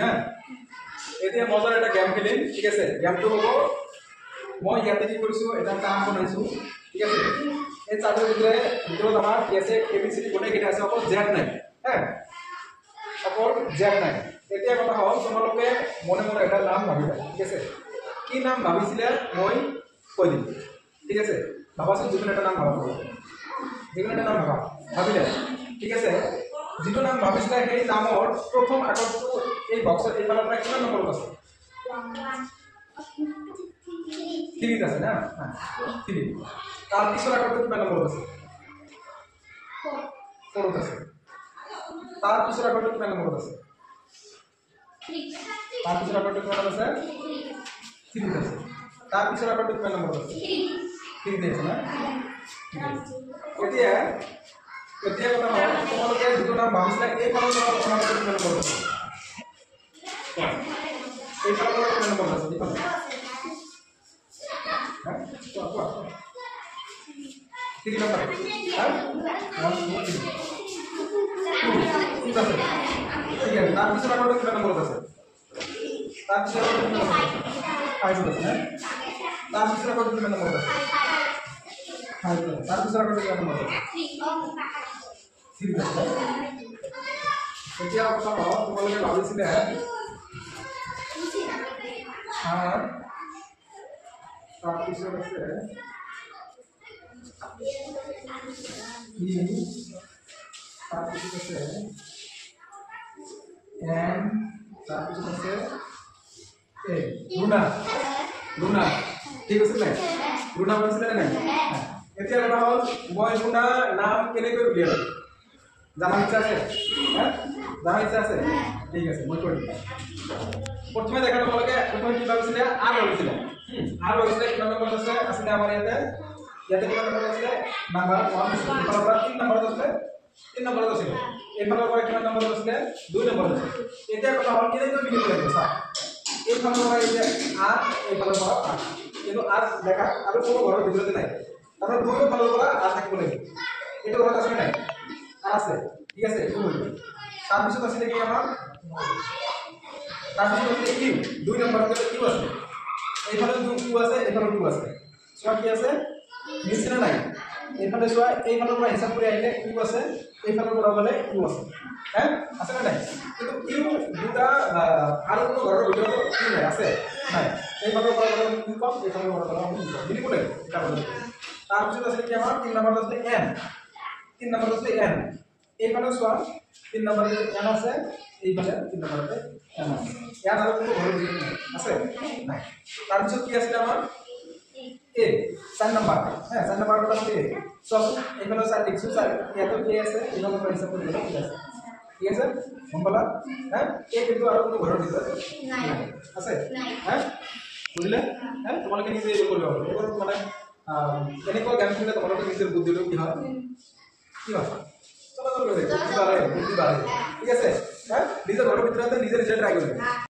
হা, এতিয়া মজাৰ এটা গেম খেলিম, ঠিক আছে? গেমটো হ'ব, মই ইয়াতে কি কৰিছোঁ, এটা চাৰ্ট বনাইছোঁ, ঠিক আছে? এই চাৰ্টৰ ভিতৰত আমাৰ কি আছে? এ বি চি ডি গোটেইকেইটা আছে, অকল জেড নাই। হে, অকল জেড নাই। এতিয়া কথা হ'ল, তোমালোকে মনে মনে এটা নাম ভাবিবা, ঠিক আছে? কি নাম ভাবিছিলে মই কৈ দিম, ঠিক আছে? ভাবাচোন, যিকোনো এটা নাম ভাবা, যিকোনো এটা নাম ভাবা। ভাবিলে, ঠিক আছে? যিটো নাম ভাবিছিলে, সেই নামৰ প্ৰথম আখৰটো এই বক্সত এইফালৰ পৰা কিমান নম্বৰত আছে? থ্ৰীত আছে না? থ্ৰী। তাৰপিছৰ আখৰটো কিমান নম্বৰত আছে? ফ'ৰত আছে। তাৰপিছৰ আখৰটো কিমান নম্বৰত আছে? তাৰপিছৰ আখৰটো কিমানত আছে? থ্ৰীত আছে। তাৰপিছৰ আখৰটো কিমান নম্বৰত আছে? থ্ৰীত আছে না? ঠিক আছে। এতিয়া কথা হ'ল, তোমালোকে যিটো নাম ভাবিছিলা, এইফালৰ পৰা প্ৰথম আখৰটো কিমান নম্বৰত আছে? এইফালৰ পৰা কিমান নম্বৰত আছে? এইফালে, হা, কোৱা কোৱা। তিনি নম্বৰ। হা, ওৱান, টু, থ্ৰী, ঠিক আছে, ঠিক আছে। তাৰপিছৰ আখৰটো কিমান নম্বৰত আছে? তাৰপিছৰ আখৰটো কিমান নম্বৰত আছে? ফাইভত আছে। তাৰপিছৰ আখৰটো কিমান নম্বৰত আছে? ফাইভ। তাৰপিছৰ আখৰটো কিমান নম্বৰত আছে? থ্ৰীত আছে। এতিয়া কথা হ'ল, তোমালোকে ভাবিছিলে আৰ, তাৰপিছত আছে ই, তাৰপিছত আছে এম, তাৰপিছত আছে এ। ৰুণা, ৰুণা, ঠিক আছে নাই? ৰুণা ভাবিছিলে নাই? এতিয়া কথা হ'ল, মই ৰুণা নাম কেনেকৈ উলিয়ালো, জানাৰ ইচ্ছা আছে? হা, জানাৰ ইচ্ছা আছে? ঠিক আছে, মই কৈ দিম। প্ৰথমে দেখা, তোমালোকে প্ৰথমে কি ভাবিছিলে? আৰ ভাবিছিলে। আৰ ভাবিছিলে, কিমান নম্বৰত আছে? আছিলে আমাৰ ইয়াতে কিমান নম্বৰত আছিলে? নাম্বাৰ ওৱান আছিলে। এইফালৰ পৰা তিনি নম্বৰত আছিলে, তিনি নম্বৰত আছিলে। এইফালৰ পৰা কিমান নম্বৰত আছিলে? দুই নম্বৰত আছিলে। এতিয়া কথা হ'ল, কেনেকৈ মিলিব লাগিব চা। এইফালৰ পৰা এতিয়া আৰ, এইফালৰ পৰা আৰ, কিন্তু আৰ দেখা আৰু কোনো ঘৰৰ ভিতৰতে নাই। তাৰমানে দুয়ো ফালৰ পৰা আৰ থাকিব লাগিব। এইটো ঘৰত আছে নাই? আৰ আছে, ঠিক আছে, এইটো হৈ গ'ল। তাৰপিছত আছিলে কি আমাৰ? তাৰপিছত আছিলে কিউ। দুই নম্বৰত কিউ আছে। এইফালে কিউ আছে, এইফালে কিউ আছে। চোৱা, কি আছে, মিলছে নে নাই? এইফালে চোৱা, এইফালৰ পৰা হিচাপ কৰি আহিলে কিউ আছে, এইফালৰ পৰা গ'লে কিউ আছে। হে, আছে নে নাই? কিন্তু কিউ দুটা আৰু কোনো ঘৰৰ ভিতৰত কিউ নাই। আছে নাই? এইফালৰ পৰা গ'লে কিউ পাম, এইফালৰ পৰা গ'লে আমি কিউ পাম। মিলিব লাগিব। তাৰপিছত আছিলে কি আমাৰ? তিনি নম্বৰত আছিলে এন। তিনি নম্বৰত আছিলে এন। এইফালে চোৱা, তিনি নম্বৰতে এন আছে, এইফালে তিনি নম্বৰতে এন আছে। ইয়াত আৰু কোনো ঘৰৰ ভিতৰত নাই। আছে নাই? তাৰপিছত কি আছিলে আমাৰ? এ, চাৰি নম্বৰ। হে, চাৰি নম্বৰ কথা এ। চোৱাচোন, এইফালে চাৰি দেখিছোঁ, চাৰি। ইয়াতো এ আছে, এইফালৰ পৰা হিচাপ কৰি গ'লে কি আছে? ঠিক আছে, গম পালা? হে, এ কিন্তু আৰু কোনো ঘৰৰ ভিতৰত নাই। আছে? হে, বুজিলে? হে, তোমালোকে নিজে এইবোৰ কৰিব পাৰিবা। এইবোৰ মানে এনেকুৱা গেম খেলিলে তোমালোকে নিজৰ বুদ্ধিটো কি হয়, কি হয়, চলাচল কৰি বুদ্ধি বাঢ়ে, বুদ্ধি বাঢ়ে। ঠিক আছে, হা, নিজৰ ঘৰৰ ভিতৰতে নিজে নিজে ট্ৰাই কৰিবা।